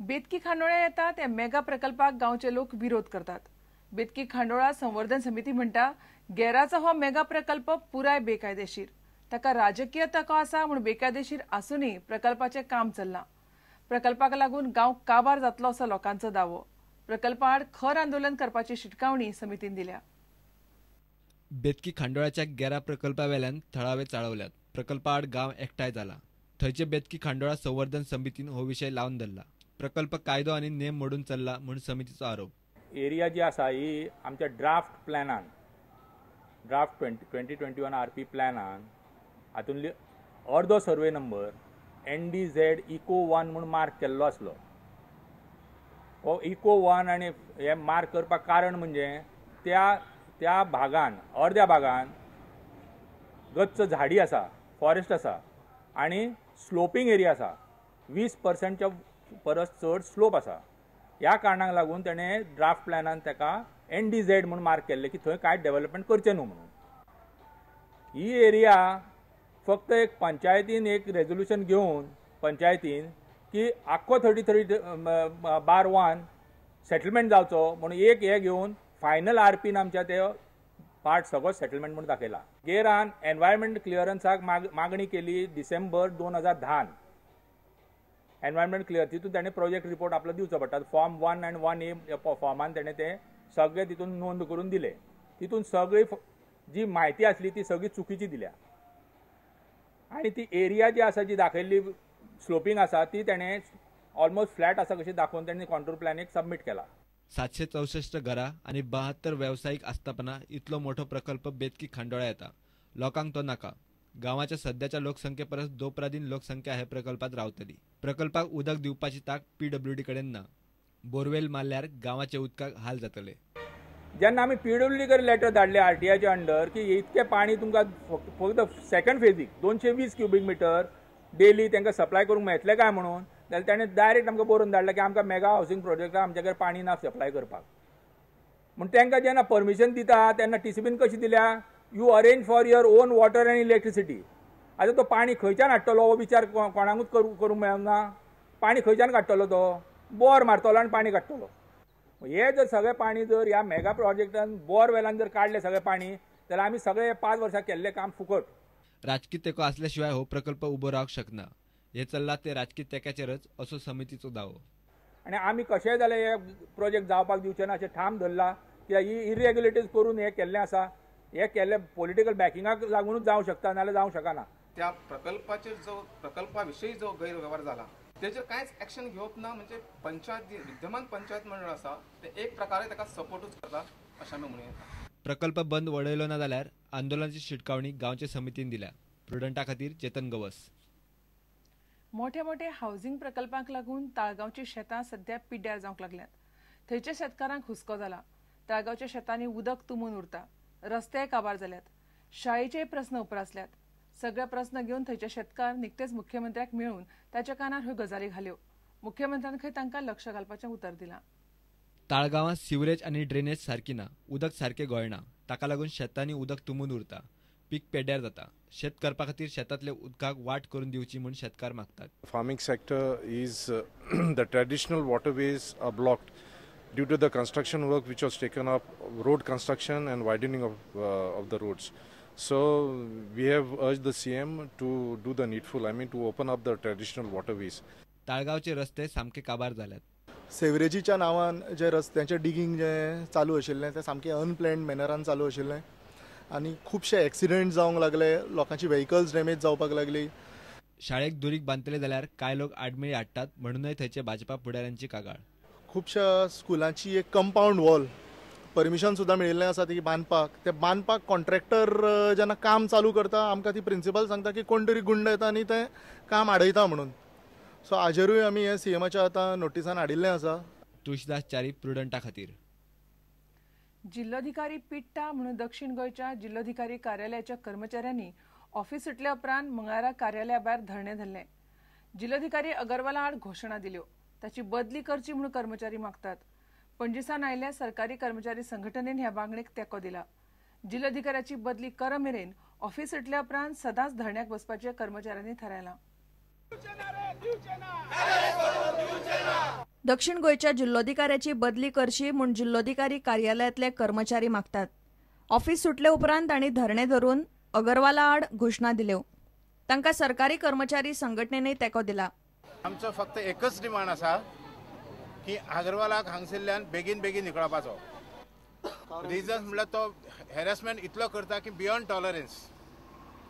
बेतकी खांडोळा येता त्या मेगा प्रकल्पाक गांवचे लोक विरोध करतात। बेतकी खांडोळा संवर्धन समिती म्हणटा गेराचो हो मेगा प्रकल्प पुराय बेकायदेशीर, ताका राजकीय तेंको आसा म्हूण बेकायदेशीर आसूनय प्रकल्पाचें काम चल्लां। प्रकल्पाक लागून गांव काबार जातलो असो लोकांचो दावो। प्रकल्पा आड खर आंदोलन करपाची शिटकावणी समितीन दिल्या। बेतकी खांडोळाच्या गेरा प्रकल्पा वेल्यान थळावे चाळवल्यात। प्रकल्पा आड गांव एकठांय जाला। थंयचे बेतकी खांडोळा संवर्धन समितीन हो विशय लावन धरला। प्रकल्प कायदो आनी नेम मोडून चल्ला म्हूण समितीचो आरोप। एरिया जी आसा ही आमच्या ड्राफ्ट प्लॅनान, ड्राफ्ट 2021 आरपी प्लॅनान हातूंतली अर्दो survey number NDZ eco 1 म्हूण मार्क केल्लो आसलो। हो इको 1 आनी हे मार्क करपाक कारण म्हणजे त्या त्या भागान अर्द्या भागान गच्च झाडी आसा, फॉरेस्ट आसा आनी स्लोपींग एरिया आसा। 20%च्या परस चड स्लोप आसा। ह्या कारणाक लागून तेणें ड्राफ्ट प्लॅनान ताका NDZ म्हूण मार्क केल्लें की थंय कांय डेव्हलपमेंट करचें न्हू म्हणून। ही एरिया फक्त एक पंचायतीन एक रेजोल्युशन घेवन पंचायतीन की आख्खो 33/1 सेटलमेंट जावचो म्हणून एक हे घेवन फायनल आरपीन आमच्या ते पार्ट सगळो सेटलमेंट म्हणून दाखयला। गेरान एनवायरमेंट क्लियरन्साक मागणी केली डिसेंबर 2010। एनवायरमेंट क्लियर तितून ताणें प्रोजेक्ट रिपोर्ट आपलो दिवचो पडटा। फॉर्म 1 आनी 1A फॉर्मान ताणें ते सगळे तितून नोंद करून दिले। तितून सगळी जी म्हायती आसली ती सगळी चुकीची दिल्या आनी ती एरिया जी आसा जी दाखयल्ली स्लोपींग आसा ती ताणें ऑलमोस्ट फ्लॅट आसा कशी दाखोवन ताणें कॉन्टूर प्लॅन एक सबमीट केला। 764 घरां आनी 72 वेवसायीक आस्थापनां इतलो मोठो प्रकल्प बेतकी खांडोळा येता। लोकांक तो नाका। गांवाच्या सद्याच्या लोकसंख्ये परस दोपरादीन लोकसंख्या हे प्रकल्पात रावतली। प्रकल्पाक उदक दिवपाची तांक PWD कडेन ना। बोरवेल मारल्यार गांवाचे उदकाक हाल जातले। जेन्ना आमी PWD कडेन लेटर धाडले RTIच्या अंडर की इतकें पाणी तुमकां फक्त सेकंड फेजीक 220 क्युबीक मिटर डेली तांकां सप्लाय करूंक मेळटलें काय म्हणून, जाल्यार ताणें डायरेक्ट आमकां बरोवन धाडलें की आमकां मेगा हावसिंग प्रोजेक्टाक आमचे कडेन पाणी ना सप्लाय करपाक। म्हूण तांकां जेन्ना परमिशन दिता तेन्ना TCBन कशी दिल्या, you arrange for your own water and electricity. आतां तो पाणी खंयच्यान हाडटलो हो विचार कोणाकूच करूंक मेळना। पाणी खंयच्यान काडटलो तो? बोर मारतलो आनी पाणी काडटलो। हे जर सगळें पाणी जर ह्या मेगा प्रोजेक्टान बोरवेलान जर काडलें सगळें पाणी जाल्यार आमी सगळें 5 वर्सां केल्लें काम फुकट। राजकी तेंको आसल्या शिवाय हो प्रकल्प उबो रावंक शकना। हे चल्ला ते राजकी तेंक्याचेरच असो समितीचो दावो। आनी आमी कशेंय जाल्यार हे प्रोजेक्ट जावपाक दिवचे ना अशें ठाम धरलां। कित्याक ही इरेग्युलेटीज करून हें केल्लें आसा, हे केल्लें पॉलिटिकल बॅकिंगाक लागूनच जावंक शकता, नाजाल्यार जावंक शकना। त्या प्रकल्पाचेर जो प्रकल्पा विशीं जो गैरवेव्हार जाला तेजेर कांयच एक्शन घेवप ना म्हणजे पंचायत विद्यमान पंचायत मंडळ आसा ते एक प्रकारे ताका सपोर्टूच करता अशें आमी म्हणूं येता। प्रकल्प बंद वडयलो ना जाल्यार आंदोलनाची शिटकावणी गांवचे समितीन दिल्या। प्रुडंटा खातीर चेतन गवस। मोठे मोठे हावसिंग प्रकल्पांक लागून ताळगांवची शेतां सध्या पिड्ड्यार जावंक लागल्यात। थंयच्या शेतकारांक हुस्को जाला। ताळगांवच्या शेतांनी उदक तुंबून उरता, रस्तेय काबार जाल्यात, शाळेचेय प्रस्न उप्रासल्यात। सगळे प्रस्न घेवन थंयचे शेतकार निकतेच मुख्यमंत्र्याक मेळून ताच्या कानार ह्यो गजाली घाल्यो। मुख्यमंत्र्यान खंय तांकां लक्ष घालपाचें उतर दिलां। ताळगांवांत सिवरेज आनी ड्रेनेज सारकी ना, उदक सारकें गळना, ताका लागून शेतांनी उदक तुंबून उरता, पीक पेड्ड्यार जाता। शेत करपा खातीर शेतांतले उदकाक वाट करून दिवची म्हूण शेतकार मागतात। Farming sector is the traditional waterways are blocked due to the construction work which was taken up, road construction and widening of the roads. So we have urged the CM to do the needful, I mean to open up the traditional waterways. ताळगांवचे रस्ते सामके काबार जाल्यात। सेवरेजीच्या नांवान जे रस्त्यांचें डिगींग जें चालू आशिल्लें तें सामकें अनप्लॅन्ड मॅनरान चालू आशिल्लें आनी खुबशे एक्सिडंट जावंक लागले, लोकांची व्हेकल्स डॅमेज जावपाक लागली। शाळेक दुरीग बांदतले जाल्यार कांय लोक आडमेळी हाडटात म्हणूनय थंयचे भाजपा फुडाऱ्यांची कागाळ। खुबश्या स्कुलांची एक कंपावंड वॉल परमिशन सुद्दां मेळिल्लें आसा ती बांदपाक, ते बांदपाक कॉन्ट्रॅक्टर जेन्ना काम चालू करता आमकां ती प्रिंसिपल सांगता की कोण तरी गुंड येता आनी तें काम आडयता म्हणून। सो हाजेरूय आमी हें CMच्या आतां नोटिसान हाडिल्लें आसा। तुळशीदास च्यारी, प्रुडंटा खातीर। जिल्लोधिकारी पिट्टा म्हणून दक्षिण गोंयच्या जिल्लोधिकारी कार्यालयाच्या कर्मचाऱ्यांनी ऑफिस सुटल्या उपरांत मंगळारा कार्यालया भायर धरणें धरलें। जिल्लोधिकारी अगरवाला आड घोशणा दिल्यो, ताची बदली करची म्हणून कर्मचारी मागतात। पणजीसान आयिल्ल्या सरकारी कर्मचारी संघटनेन ह्या मागणेक तेंको दिला। जिल्लोधिकाऱ्याची बदली कर मेरेन ऑफिस सुटल्या उपरांत सदांच धरण्याक बसपाचें कर्मचाऱ्यांनी थारायलां। दक्षिण गोंयच्या जिल्लोधिकाऱ्याची बदली करची म्हूण जिल्लोधिकारी कार्यालयांतले कर्मचारी मागतात. ऑफिस सुटले उपरांत तांणी धरणें धरून अगरवाला आड घोशणा दिल्यो. तांकां सरकारी कर्मचारी संघटनेनय तेंको दिला. आमचो फक्त एकच डिमांड आसा की अगरवालाक हांगसरल्यान बेगीन बेगीन निकळपाचो. रिजन म्हणल्यार तो हॅरेसमेंट इतलो करता की बियॉन्ड टॉलरन्स,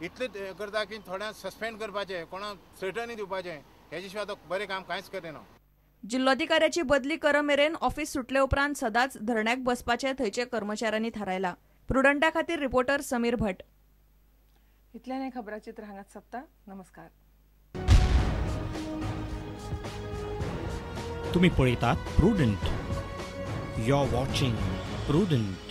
इतले करता की थोड्यांक सस्पेंड करपाचें, कोणाक थ्रेटनी दिवपाचें, हेजे शिवाय तो बरें काम कांयच करिना. जिल्लोधिकाऱ्याची बदली कर मेरेन ऑफिस सुटले उपरांत सदांच धरण्याक बसपाचें थंयचे कर्मचाऱ्यांनी थारायला. प्रुडंटा खातीर रिपोर्टर समीर भट. इतल्यान हें खबराचित्र हांगाच सोंपता. नमस्कार. तुम्ही पळयतात Prudent. You are watching Prudent.